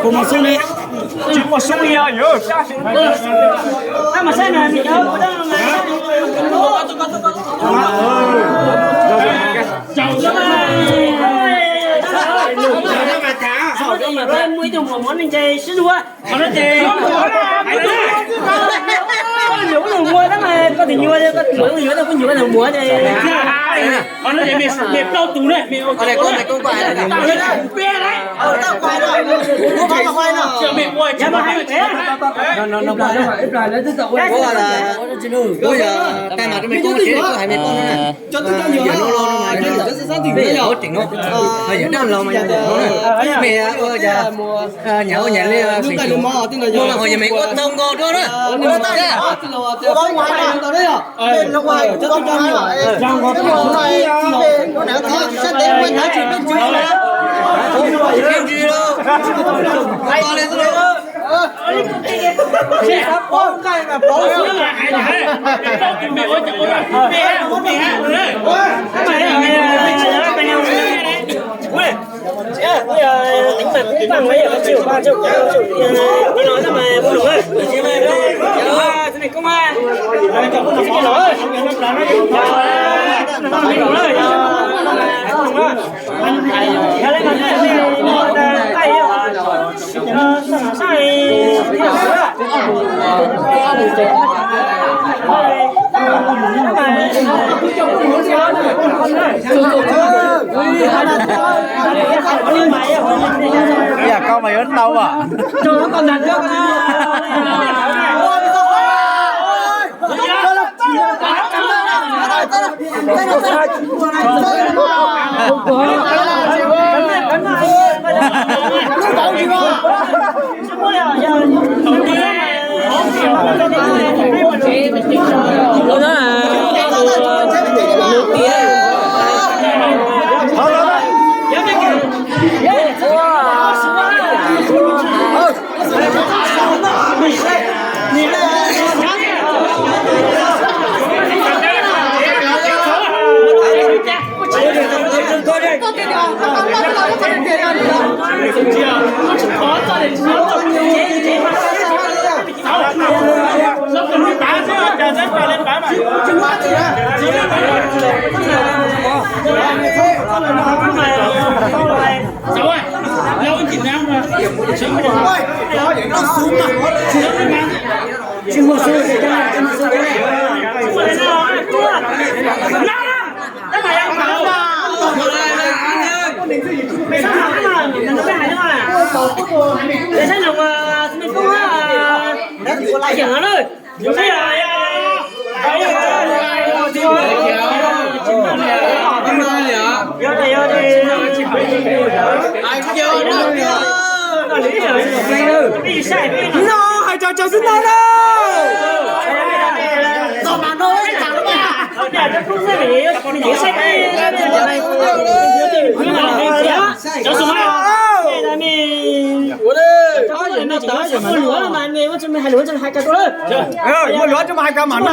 Puas muaj xub li? Tsis muaj xub li os. Muaj ib tug muam muab me ntses sib luag. Koj nyuam ua luag muag tab mas koj tus nyuam, koj tus nyuam ua luag muag ces. Qhov no ces me plaub tus ne, me ua Nyav ua nyav li, muaj qhov yog me ua tau nkaus dua na. Yam koj mas yuav tau as. No hais tso tso xwb no na. Muaj luag tsis muaj hais kawg mam no.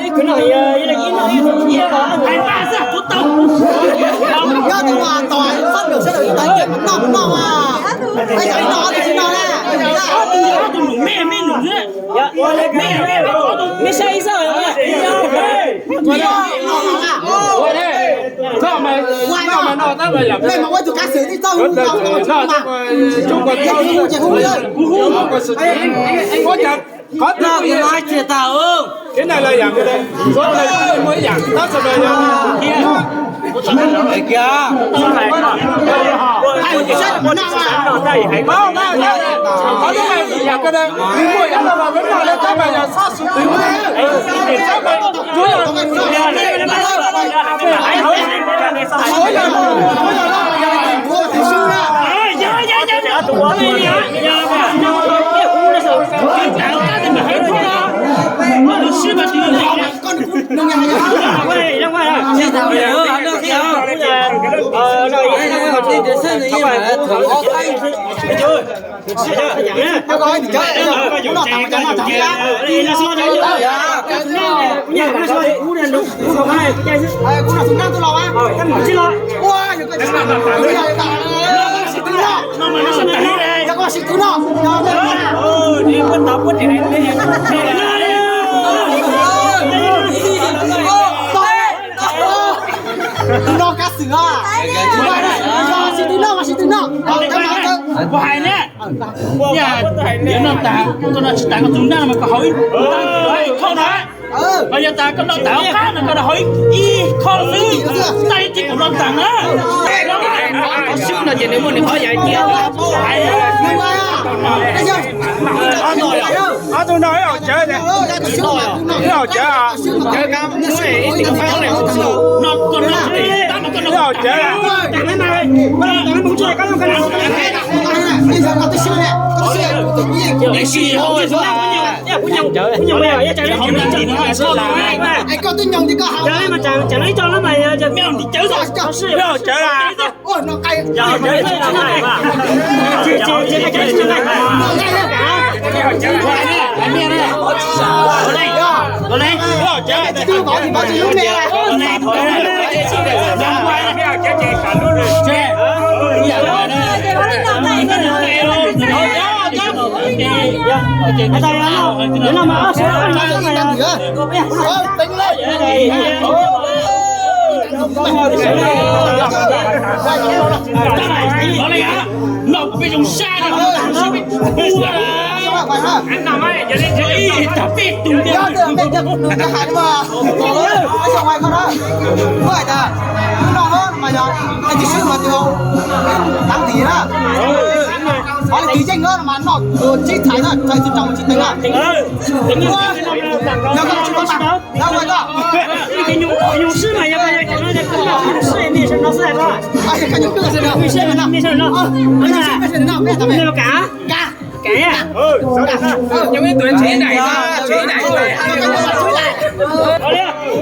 Ib kwv no yog ib leeg ib no ib tug ib los hais npaj xwb tus tau. Nyob tus mas tau sab nws sab nws ib tag noj noj mas. Ib tag noj tus tsis noj na. Ob tug ob tug num me me num xwb. Me me me saib ib xab. Ua tus kab xwm tib txoj hu tau tau mas. Hu hu hu hu. Qhov twg no tsis tau. Ib na lawv yam, muaj ib yam tab sis lawv yam kiag. Qhov no yam ko, muaj yam no los lub no lawv tab mas yog txhob sib twv. Tus no kab xwm os. Sib twv noj mas sib twv noj. Kuv hais ne, yog noj tas koj noj tsis tas koj tus naj mas koj haus ib khau na. Yog tas koj noj tas ob qab no koj haus ib khau xwb. Tab ib tib kuv noj tas na. Qhov xwb no ces nws muaj nws qhov yam cia. Ob tug no ib haus cawv, ib haus cawv, ib haus cawv.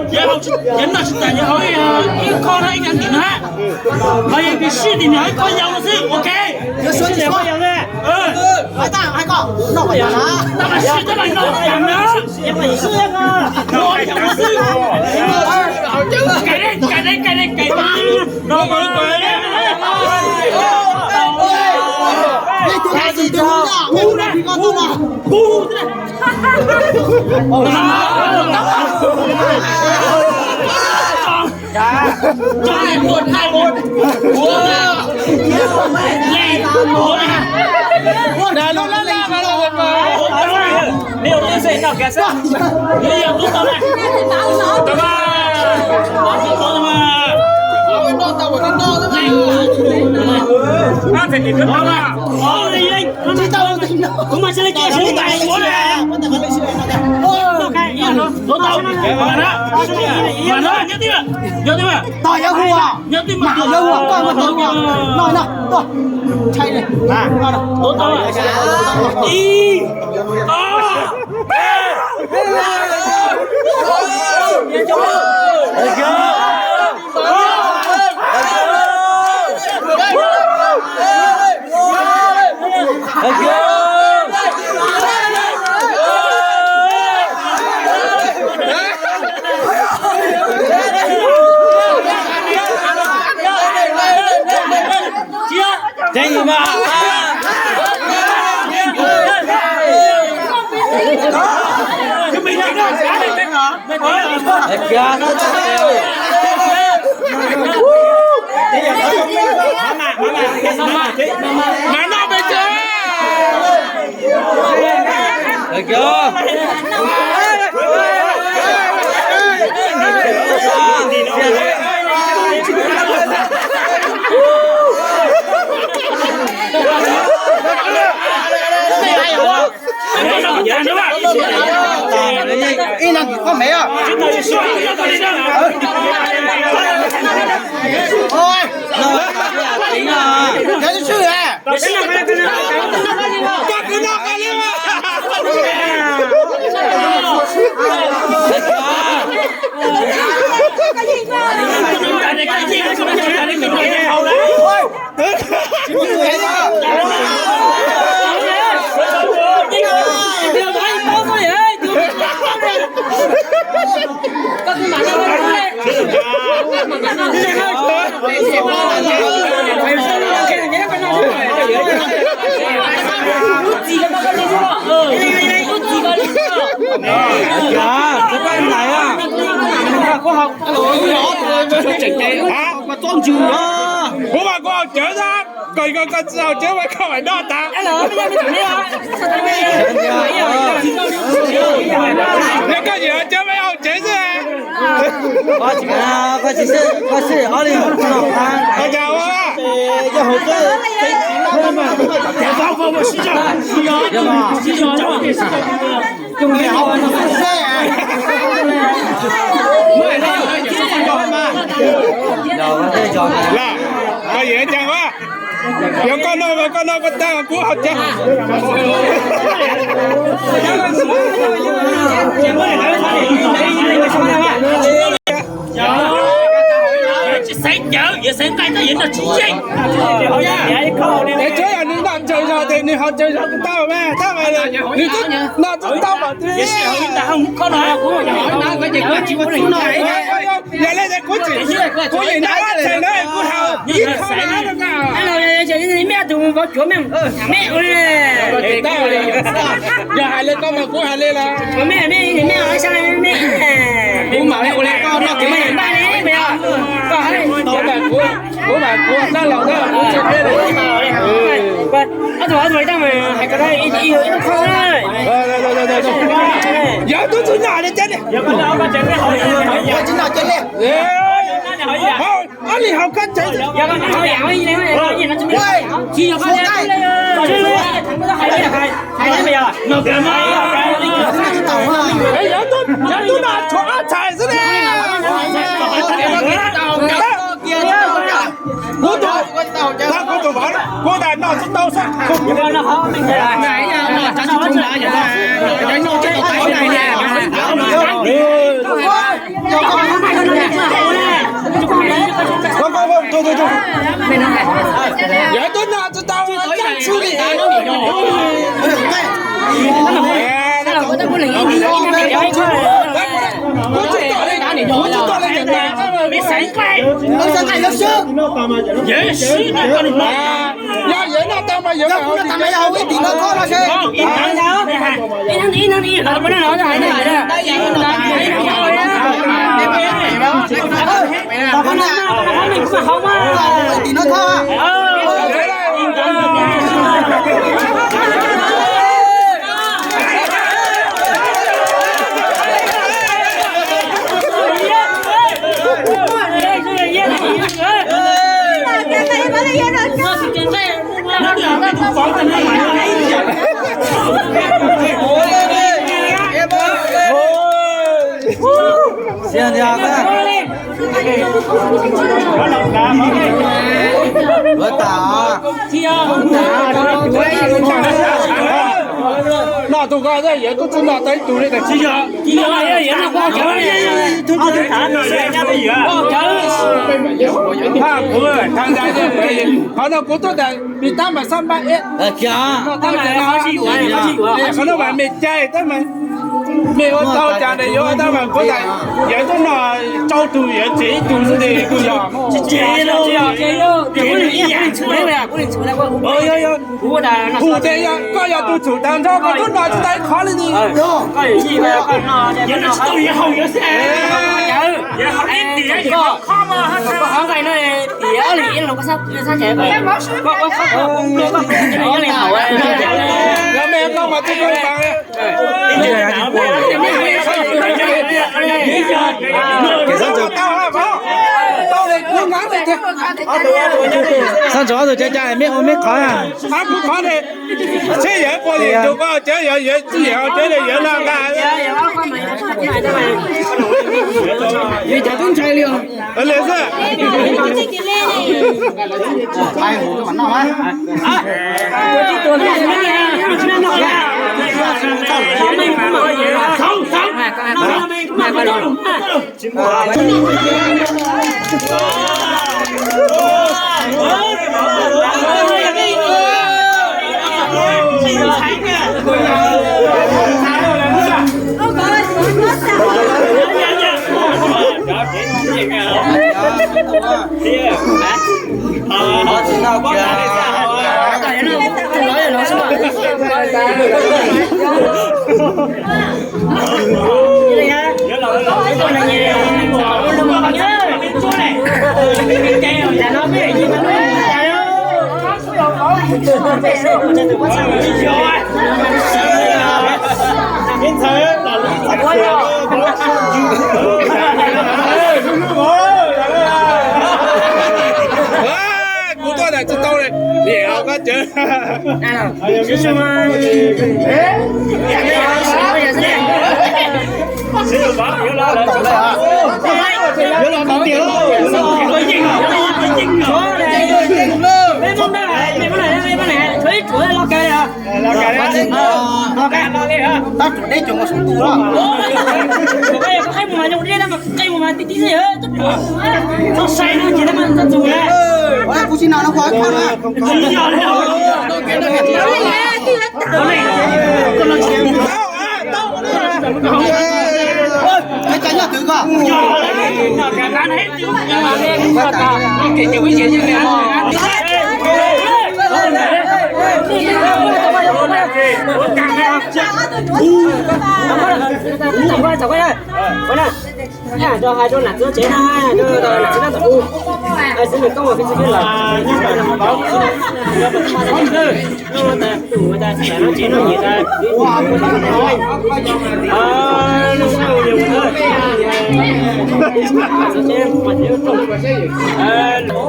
Yog noj tsis tas yog haus ib khau no ib cov ntim no, ho yog kws sib ntim no ib khau yau no xwb, ok. Tab mas sib tab mas noj tas na. Kaim, kaim, kaim, kaim. Ib no koj me os. Ua, yog ib swm a. Kuv mas kuv haus cawv xwb, koj koj tsis haus cawv mas koj mam noj tas. Yog koj nyiam haus cawv mas haus cawv xwb. Koj tsis, koj tsis, koj tsis, ob li, koj cas ua, yog haus cawv. Los, koj yeem cas ua, yog koj noj mas koj noj koj tag, kuv haus cawv. Tsis xaiv cawv, yuav xaiv nqaij tab yuav noj tsis yeej. Es tsuav yog nws noj cawv zog ces nws haus cawv zog tau mas, tab mas nws noj twb tau mas twb. Yog li ces kuv tsis, kuv yeej noj ib txhais na kuv haus ib qho na. Yog hais li koj mas kuv hais li los. Kuv mam li ua li koj noj kev npaj ne, koj hais tau mas kuv, kuv mas kuv sab laug na kuv tsis qhia li. Yog tub txug noj li ces li. Ob li haus koj tsev. Yog tub noj tshuav ob txhais xwb ne. Kuv tus, kuv tus vauv, kuv tas noj tsis tau xwb. Yog tub noj tsis tau, kuv tsis tau li, kuv tsis tau li. Yog yawg noj tau mas yawg, kuv noj tas mas yog ib tim noj koj no seb. Ib tim noj koj. Xiab ntiag. Luav tas. Noj tug koj, yawg tub txib noj tau ib tug li. Qhov no kuv tuaj tas. Mej tab mas xab npaj eb, tab mas qhov no mas mej cai tab mas, mej ua tau cas ne yuav tab mas kuv tas, yuav tuaj noj rau tug yuav tsev ib tug xwb tes kuj yog. Hu tes yog koj yog tus txhum tag nrho koj tuaj noj tsis tau ib qhov li ni. Xab ntsaum ob tug cai cai mej ua mej qhov. Seb yawg ua li tus koj cawv yog yawg txij yawg cawv li yawg noj nqa. Li xwb. Kuv tuaj ntawm tsis tau li, niam koj cawv. Tab tsuas deb cov nkaus saum ntuj los. Kuv tsis no no koj. Cov nyob twg koj? Rau hais rau nam txiv tsev na, rau nam txiv tab tom hu, hais xwb nws koj ua kis tsis lawm.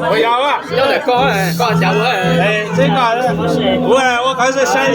Ua yog, koj, koj, ua qhov sai sai.